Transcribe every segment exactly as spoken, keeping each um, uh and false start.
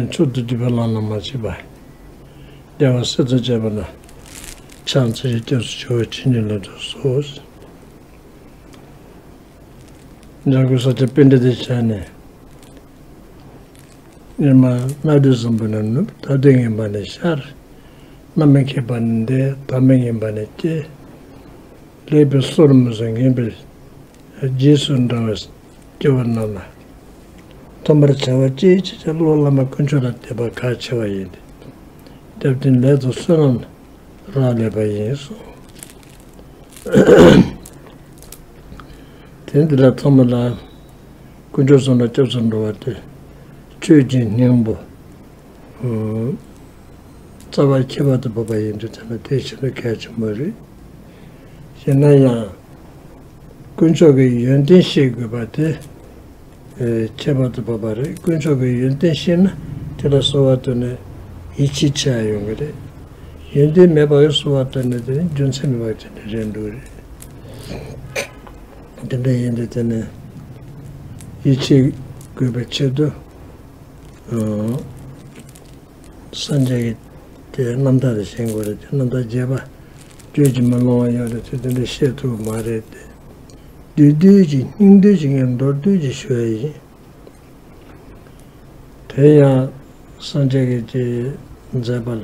མཆོག་ཏུ་གྱུར་པ་བླ་ན་མ་མཆིས་པ། རྒྱལ་བ་སྲས་དང་བཅས་པ་རྣམས། ཕྱག་འཚལ་ཞིང་སྐྱབས་སུ་མཆིའོ། ཇི་སྙེད་གླུ་དུ་གསོལ། འཇམ་མགོན་ས་སྐྱ་པཎྜི་ཏའི་ཞལ་ནས། སྔོན་མ་སྣ་བདུན་བཟང་པོ་ནས་ནུབ། ད་ལྟ་ངན་པ་ནས་ཤར། རྣམ་སྨིན་མཁས་པ་ནས་འདས། དམ་པའི་ངན་པ་ནས་སྐྱེས། ལེགས་པའི་སྲོལ་མི་བཟུང་ངན་པའི། རྗེས་སུ་འབྲང་བའི་སྐྱེ་བོ་རྣམས་ལ། ཐོབ་པར་བྱ་བ་ཅི་ཡི་ཕྱིར། བློ་བླ་མ་དཀོན་མཆོག་ལ་དད་པ་གལ་ཆེ་བ་ཡིན་ཏེ། སྐྱབས་དེའི་ལས་དང་བསོད་ནམས་རག་ལས་པ་ཡིན་གསུངས། དེ་འདི་ལ་ཐོག་མ་ལ་དཀོན་མཆོག་གསུམ་ལ་སྐྱབས་སུ་འགྲོ་བ་དེ་ཆོས་ཀྱི་སྙིང་པོ། རྩ་བ་ཁྱད་པར་དུ་འཕགས་པ་ཡིན་དུས་ཙམ་ན་དེ་ཤིན་ཏུ་གལ་ཆེན་པོ་རེད། ཡིན་ན་ཡང་། དཀོན་མཆོག་གི་ཡོན་ཏན་ཤེས་དགོས་པ་དེ། ཨེ། ཁྱད་པར་དུ་འཕགས་པ་རེད། དཀོན་མཆོག་གི་ཡོན་ཏན་ཤེས་ན་དེ་ལ་གསོལ་བ་བཏབ་ནས་ཡིད་ཆེས་ཆེ་ཡ་ཡོང་གི་རེད། ཡོན་ཏན་མེད་པ་གི་གསོལ་བ་བཏབ་ནས་དེ་ནི་རྒྱུ་མཚན་མེད་པ་ཅིག་ནས་རེད་འགྲོ་གི་རེད། དེ་འདྲ་ཡིན་དུས་དེ་ནི་ཡིད་ཆེས་དགོས་པའི་ཆེད་དུ། ཨང་། སངས་རྒྱས་ཀྱི་དེ་རྣམ་ཐར་དེ་ཤེས་དགོས་རེད། དེ་རྣམ་ཐར་རྒྱས་པ་བརྗོད་ཀྱིས་མི་ལང་བ་ཡོད་རེད། དེ་དེ་འདྲ་བཤད་ཐུབ་མ་རེད་དེ། བསྡུས་བསྡུས་ཀྱིས་སྙིང་བསྡུས་ཀྱིས་ངས་མདོར་བསྡུས་ཀྱིས་ཞུ་ཡ་ཡིན། དེ་ཡང་སངས་རྒྱས་ཀྱི་དེ་མཛད་པ་ལ།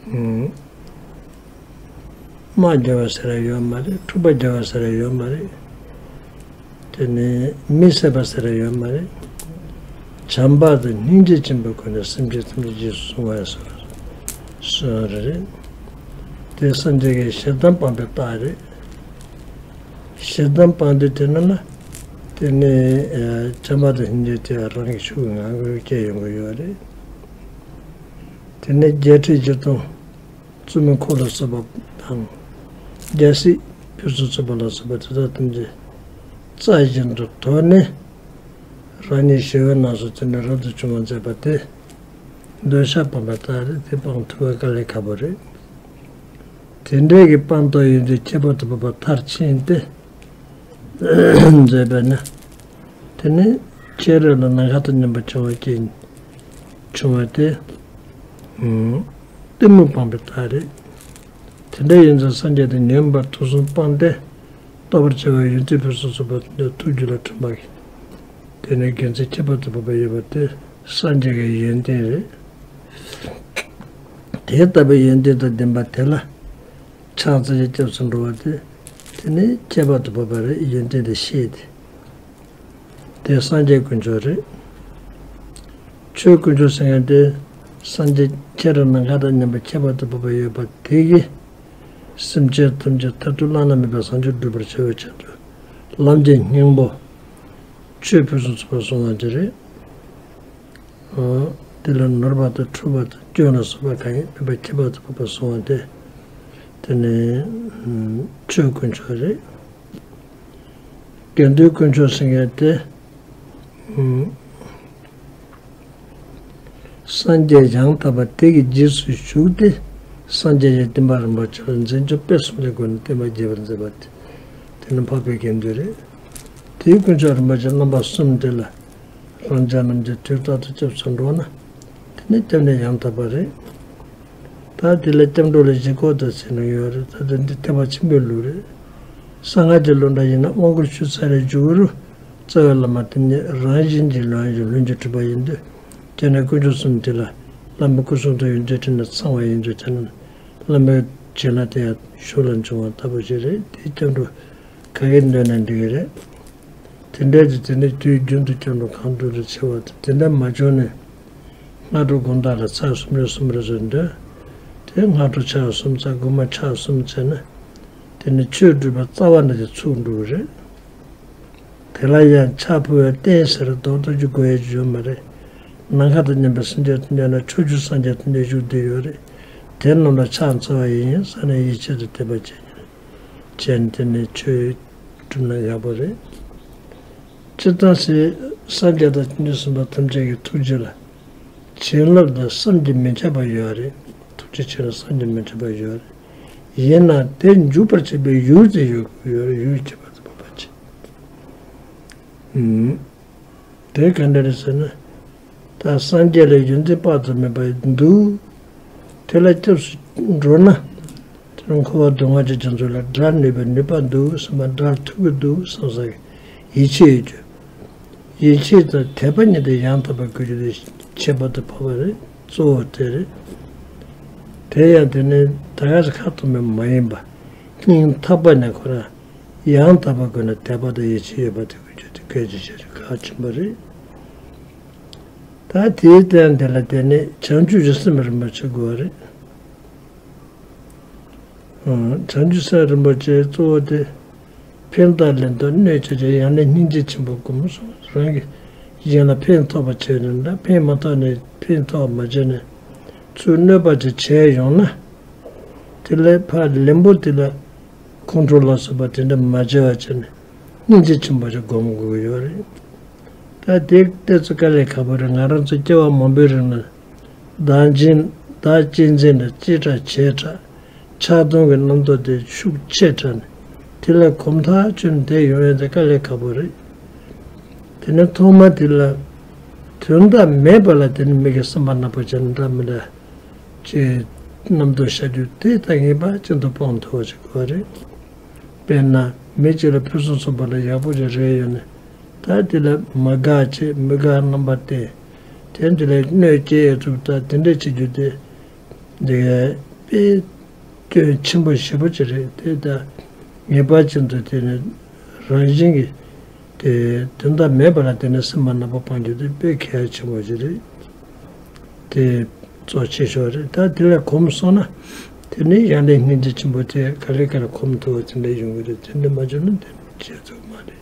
ཨང་། དམག་རྒྱལ་བ་ཟེར་ཡ་ཡོད་མ་རེད། འཁྲུག་པ་རྒྱལ་བ་ཟེར་ཡ་ཡོད་མ་རེད། དེ་ནས་མི་བསད་པ་ཟེར་ཡ་ཡོད་མ་རེད། བྱམས་པ་དང་སྙིང་རྗེ་ཆེན་པོའི་སྒོ་ནས་སེམས་ཅན་ཐམས་ཅད་རྗེས་སུ་བཟུང་བ་ཟེར་བ་རེད། དེ་སངས་རྒྱས་ཀྱིས་ཞེ་སྡང་སྤངས་པའི་རྟགས་རེད། ཞེ་སྡང་སྤངས་ཏེ་དེ་ན་ན། དེ་ནས་ཨ་བྱམས་པ་དང་སྙིང་རྗེ་དེ་རང་གི་ཤུགས་ཀྱིས་ངང་གིས་སྐྱེ་ཡོང་གི་ཡོད་རེད། དེ་ནས་བརྒྱད་ཁྲི་བཞི་སྟོང་། བཙུན་མོ་འཁོར་ལ་སོགས་པ་དང་། རྒྱལ་སྲིད་ཕུན་སུམ་ཚོགས་པ་ལ་སོགས་པ་དེ་དག་ཐམས་ཅད་རྩྭ་བཞིན་དུ་དོར་ནས། རང་ཉིད་ཞི་བའི་གནས་སུ་དེ་ནས་རབ་ཏུ་བྱུང་བར་མཛད་པ་དེ། འདོད་ཆགས་སྤངས་པའི་རྟགས་རེད། དེ་སྤང་ཐུབ་པ་དཀའ་ལས་ཁག་པོ་རེད། དེ་འདྲའི་གི་སྤངས་རྟོགས་ཡོན་ཏན་ཁྱད་པར་དུ་འཕགས་པ་མཐར་ཕྱིན་ཏེ། མཛད་པས་ན། དེ་ནི་ཁྱེད་རང་ལ་ནམ་མཁའ་དང་མཉམ་པར་བྱུང་བ་ཅན་བྱུང་བ་དེ། ཨང་། གཏི་མུག་སྤངས་པའི་རྟགས་རེད། དེ་འདྲ་ཡིན་ཙང་སངས་རྒྱས་དེ་ཉན་པར་ཐུགས་བསམ་སྤངས་ཏེ། རྟོགས་པར་བྱ་བའི་ཡོན་ཏན་ཕུན་སུམ་ཚོགས་པ་དེ་འདྲ་ཐུགས་རྒྱུད་ལ་ཐིམ་པ་གི། དེ་ནས་དགེ་མཚན་ཁྱད་པར་དུ་འཕགས་པ་ཡོད་པ་དེ་སངས་རྒྱས་ཀྱི་ཡོན་ཏན་རེད། དེ་ལྟ་བུའི་ཡོན་ཏན་དང་ལྡན་པ་དེ་ལ། ཕྱག་འཚལ་ཞིང་སྐྱབས་སུ་འགྲོ་བ་དེ། དེ་ནི་ཁྱད་པར་དུ་འཕགས་པ་རེད། ཡོན་ཏན་དེ་ཤེས་ཏེ། དེ་སངས་རྒྱས་དཀོན་མཆོག་རེད། ཆོས་དཀོན་མཆོག་ཟེར་མཁན་དེ། སངས་རྒྱས་ཁྱེད་རང་ནམ་མཁའ་དང་མཉམ་པའི་ཁྱད་པར་དུ་འཕགས་པ་ཡོད་པ་དེ་གིས། སེམས་ཅན་ཐམས་ཅད་མཐར་ཐུག་བླ་ན་མེད་པའི་བྱང་ཆུབ་སྒྲུབ་པར་བྱ་བའི་ཆེད་དུ། ལམ་གྱི་སྙིང་པོ། ཆོས་ཕུན་སུམ་ཚོགས་པར་གསུངས་པ་དེ་རེད། ཨང་། དེ་ལ་ནོར་བ་དང་འཁྲུལ་བ་དང་སྐྱོན་ལ་སོགས་པ་གང་ཡང་མེད་པ་ཁྱད་པར་དུ་འཕགས་པར་གསུངས་པ་དེ། དེ་ནི་ཨང་། ཆོས་དཀོན་མཆོག་རེད། དགེ་འདུན་དཀོན་མཆོག་ཟེར་མཁན་དེ། ཨང་། སངས་རྒྱས་ཡང་དག་པ་དེ་གི་རྗེས་སུ་ཞུགས་ཏེ། སངས་རྒྱས་ཀྱི་བསྟན་པ་རིན་པོ་ཆེ་ལ་འཛིན་སྐྱོང་སྤེལ་གསུམ་གྱི་སྒོ་ནས་བསྟན་པ་རྒྱས་པར་མཛད་པ་དེ། དེ་ནི་འཕགས་པའི་དགེ་འདུན་རེད། དེའི་དཀོན་མཆོག་རིན་པོ་ཆེ་རྣམ་པ་གསུམ་དེ་ལ། རང་ཅག་རྣམས་ཀྱིས་དུས་རྟག་ཏུ་སྐྱབས་སུ་འགྲོ་ན། དེ་ནི་སྐྱབས་གནས་ཡང་དག་པ་རེད། ད་དེ་ལ་སྐྱབས་འགྲོ་ལ་བཞི་སྐོར་དུ་ཟེར་ནས་ཡོད་རེད། ད་དེ་འདི་ཐེག་པ་ཆེན་པོའི་ལུགས་རེད། གསང་སྔགས་ཀྱི་ལུགས་འདྲ་ཡིན་ན་དབང་བསྐུར་ཞུ་ཚར་བའི་མཇུག་རུ། རྩ་བའི་བླ་མ་དེ་ཉིད་རང་བཞིན་གྱིས་ལུས་ཀྱི་ལྷུན་གྱིས་གྲུབ་པ་ཡིན་དུས། སྐྱབས་གནས་དཀོན་མཆོག་གསུམ་དེ་ལ་བླ་མའི་སྐུ་གསུང་ཐུགས་ཡོན་ཏན་ཕྲིན་ལས་ཚང་བ་ཡིན་དུས་ཙམ་ན། བླ་མའི་བྱིན་རླབས་དེ་ཡང་གཞུག་ལ་འབྱུང་བ་ལྟ་བུ་ཞིག་རེད། དེ་སྐྱབས་འགྲོ་ག་གེ་འདོན་ན་འགྲིག་གི་རེད། དེ་འདྲའི་དེ་དེ་ནས་དུས་རྒྱུན་དུ་སྐྱབས་འགྲོ་གང་འདུལ་རེ་ཆེ་བ་དང་དེ་འདྲ་མ་བྱུང་ནས། སྔ་དྲོ་དགོང་དག་ལ་ཚར་གསུམ་རེ་གསུམ་རེ་ཟེར་འདོད། དེ་སྔ་དྲོ་ཆ་གསུམ་ཚར་དགོང་མོ་ཆ་གསུམ་ཚར་ན། དེ་ནི་ཆོས་སྒྲུབ་པའི་རྩ་བ་འདྲ་ཅིག་ཚུགས་འགྲོ་གི་རེད། དེ་ལ་ཡང་ཕྱག་ཕུལ་བའི་རྟེན་ཟེར་རྡོག་རྡོག་ཅིག་དགོས་ཡ་ཅིག་ཡོད་མ་རེད། ནམ་མཁའ་དང་མཉམ་པའི་སེམས་ཅན་ཐམས་ཅད་ན་ཕྱོགས་བཅུའི་སངས་རྒྱས་ཐམས་ཅད་བཞུགས་བསྡད་ཡོད་རེད། དེ་རྣམས་ལ་ཕྱག་འཚལ་བ་ཡིན་ཟེར་ནས་ཡིད་ཆེས་དང་དད་པ་བྱས་ནས། བྱས་ནས་དེ་ནས་ཆོས་སྒྲུབ་ན་ཡག་པོ་རེད། སྤྱིར་བཏང་སེ་སངས་རྒྱས་དང་བྱང་ཆུབ་སེམས་དཔའ་ཐམས་ཅད་ཀྱི་ཐུགས་རྗེ་ལ་བྱིན་རླབས་དང་བསམ་གྱིས་མི་ཁྱབ་པ་ཡོད་རེད། ཐུགས་རྗེ་ཆེ་ལ་བསམ་གྱིས་མི་ཁྱབ་པ་ཡོད་རེད། ཡིན་ནའང་དེ་འཇུག་པར་བྱེད་པའི་ཡུལ་དེ་ཡོད་ཡོད་རེད། ཡུལ་ཁྱད་པར་དུ་འཕགས་པ་ཅིག་ཨུམ། དེ་ག་འདྲ་རེད་ཟེར་ན། ད་སངས་རྒྱས་ལ་ཡོན་ཏན་དཔག་ཏུ་མེད་པ་འདུག་དེ་ལ་སྐྱབས་སུ་འགྲོ་ན། དེ་རུ་འཁོར་བ་སྡུག་བསྔལ་གྱི་རྒྱ་མཚོ་ལས་བསྒྲལ་ནུས་པའི་ནུས་པ་འདུག་བསམ་པ། བསྒྲལ་ཐུབ་ཀྱི་འདུག་བསམ་ས་ཡིད་ཆེས་ཡོད་རྒྱུ། ཡིད་ཆེས་དང་དད་པ་གཉིས་དེ་ཡང་དག་པར་དགོས་རྒྱུ་དེ་ཁྱད་པར་དུ་འཕགས་པ་རེད། གཙོ་བོ་དེ་རེད། དེ་ཡང་དེ་ནི་ད་ག་ས་ཁ་ཐོག་མེད་མ་ཡིན་པ། སྙིང་ཐག་པ་ནས་ཁོ་རང་ཡང་དག་པར་དགོས་ན་དད་པ་དང་ཡིད་ཆེས་ཡོད་པ་དེ་དགོས་རྒྱུ་དེ་གལ་ཆེ་ཤོས་རེད། གལ་ཆེན་པོ་རེད། ད་དེའི་སྟེང་དེ་ལ་དེ་ནི་བྱང་ཆུབ་ཀྱི་སེམས་རིན་པོ་ཆེ་དགོས་པ་རེད། ཨང་། བྱང་ཆུབ་སེམས་རིན་པོ་ཆེ་གཙོ་བོ་དེ། ཕན་བཏགས་ལན་དུ་གནོད་བྱེད་ཅིང་། ཡང་ལན་སྙིང་རྗེ་ཆེན་པོ་བསྒོམ་གསུངས། རང་གིས་གཞན་ལ་ཕན་ཐོགས་པ་བྱས་ནས་འདྲ། ཕན་མ་ཐོགས་ནས་ཕན་ཐོགས་མ་བྱས་ནས་ཚུར་གནོད་པ་ཅིག་བྱས་ཡོང་ན། དེ་ལ་ཕར་ལན་པོ་དེ་ལ་ཁོང་ཁྲོ་ལ་སོགས་པ་དེ་འདྲ་མ་བྱས་པ་བྱས་ནས་སྙིང་རྗེ་ཆེན་པོ་ཞིག་སྒོམ་དགོས་ཀྱི་ཡོད་རེད། ད་དེ་ལྟས་ཚོ་དཀའ་ལས་ཁག་པོ་རེད། ང་རང་ཚོ་སྐྱེ་བ་མང་པོའི་རིང་ལ་བདག་གཅེས་བདག་གཅེས་འཛིན་ལ་ཅི་དྲག་བྱས་དྲག་ཆགས་སྡང་གི་རྣམ་རྟོག་དེ་ཤུགས་ཆེ་དྲགས་ནས་དེ་ལ་གོམ་ཐག་ཆོད་ནས་བསྡད་ཡོང་ཡ་དེ་དཀའ་ལས་ཁག་པོ་རེད། དེ་ནས་ཐོག་མ་དེ་ལ་དོན་དག་མེད་པ་ལ་དེ་ནི་མི་གི་བསམ་པ་ནག་པོ་བྱས་ནས་འདྲ་མི་འདྲ་ཅེས་རྣམ་རྟོག་ཤར་རྒྱུ་དེ་ད་ངེས་པ་ཅན་དུ་སྤང་ཐུབ་པ་ཞིག་དགོས་རེད། དཔེར་ན་མི་གཅིག་ལ་ཕུན་སུམ་ཚོགས་པ་ལ་ཡག་པོ་ཅིག་རེ་ཡོད་ནས་ད་དེ་ལ་མ་དགའ་བྱེད། མི་དགའ་རྣམ་པ་བསྟན། དེ་འདི་ལ་གནོད་སྐྱེལ་ཐུབ། ད་དེ་འདྲ་བྱེད་རྒྱུ་དེ་འདི་དཔེ་སྐྱོན་ཆེན་པོ་ཞེ་པོ་ཅིག་རེད། དེ་ད་ངེས་པ་ཅན་དུ་དེ་ནི་རང་བཞིན་གྱིས་དེ་དོན་དག་མེད་པ་ལ་དེ་ནི་སེམས་པ་ནག་པོ་སྤང་རྒྱུ་དེ་དཔེ་གལ་ཆེན་པོ་ཅིག་རེད། དེ་གཙོ་ཆེ་ཤོས་རེད། ད་དེ་ལ་གོམས་སོང་ན་དེ་ནི་ཡང་ལས་སྙིང་རྗེ་ཆེན་པོ་དེ་ག་ལེ་ག་ལེ་གོམས་ཐུབ་པ་དེ་འདྲ་ཡོང་གི་རེད། དེ་འདྲ་མ་བྱུང་ན་དེ་ནི་བྱེད་ཐུབ་མ་རེད།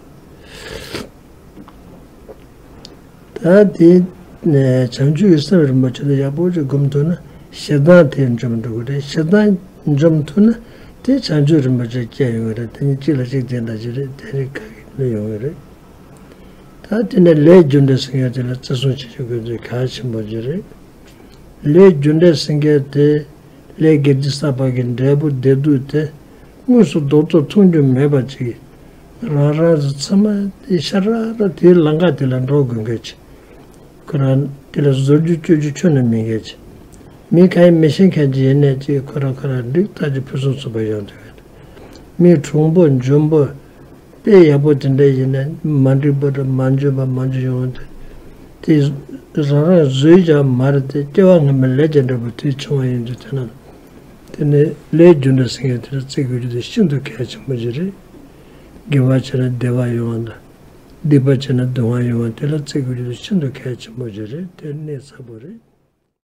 ད་དེ་ནས་བྱང་ཆུབ་ཀྱི་སེམས་རིན་པོ་ཆེ་དེ་ཡག་པོ་ཅིག་སྒོམ་ཐུབ་ན་ཞེ་སྡང་དེ་འཇོམས་འགྲོ་གི་རེད། ཞེ་སྡང་འཇོམས་ཐུབ་ན་དེ་བྱང་ཆུབ་རིན་པོ་ཆེ་སྐྱེ་ཡོང་གི་རེད། དེ་གཉིས་གཅིག་ལ་གཅིག་བརྟེན་ད་ཅི་རེད། དེ་རིགས་ག་གི་ལས་ཡོང་གི་རེད། ད་དེ་ནས་ལས་རྒྱུ་འབྲས་ཟེར་མཁན་དེ་ལ་བརྩི་སྲུང་བྱེད་ཤེས་དགོས་དེ་གལ་ཆེན་པོ་ཅིག་རེད། ལས་རྒྱུ་འབྲས་ཟེར་མཁན་དེ་ལས་དགེ་སྡིག་བསགས་པ་གི་འབྲས་བུ་བདེ་སྡུག་དེ་དངོས་སུ་རྡོག་རྡོག་མཐོང་རྒྱུ་མེད་པ་ཅིག་རང་རང་གི་ཚང་མ་དེ་ཤ་ར་ར་དེའི་ལམ་ཁ་དེ་ལ་འགྲོ་དགོས་མཁན་ཅིག་ཁོ་རང་དེ་ལ་བཟོ་རྒྱུ་བཅོས་རྒྱུ་ཁྱོན་ནས་མེད་མཁན་ཅིག་མི་གང་ཡིན་མི་ཤེས་མཁན་ཅིག་ཡིན་ནའི་ཅིག་ཁོ་རང་ཁོ་རང་འགྲིག་ཐག་ཆོད་ཕུན་སུམ་ཚོགས་པ་ཡོང་ཐུབ་ཡོད། མི་གྲུང་པོ་འཇོན་པོ་དཔེ་ཡག་པོ་དེ་འདྲ་ཡིན་ན་མ་འགྲིག་པ་དང་མ་འཇོན་པ་མང་ཆེ་ཡོང་དུས། དེ་རང་རང་བཟོས་ཀྱང་མ་རེད་དེ་སྐྱེ་བ་སྔ་མའི་ལས་ཀྱི་འབྲས་བུ་དེ་བྱུང་བ་ཡིན་དུས་དེ་ན། དེ་ནི་ལས་རྒྱུ་འབྲས་ཟེར་མཁན་དེ་ལ་བརྩི་དགོས་རྒྱུ་དེ་ཤིན་ཏུ་གལ་ཆེན་པོ་ཞིག་རེད། དགེ་བ་བྱས་ན་བདེ་བ་ཡོང་བ་དང་། སྡིག་པ་བྱས་ན་སྡུག་བསྔལ་ཡོང་བ་དེ་ལ་བརྩི་དགོས་རྒྱུ་དེ་ཤིན་ཏུ་གལ་ཆེན་པོ་ཞིག་རེད། དེ་གནད་ཚ་པོ་རེད།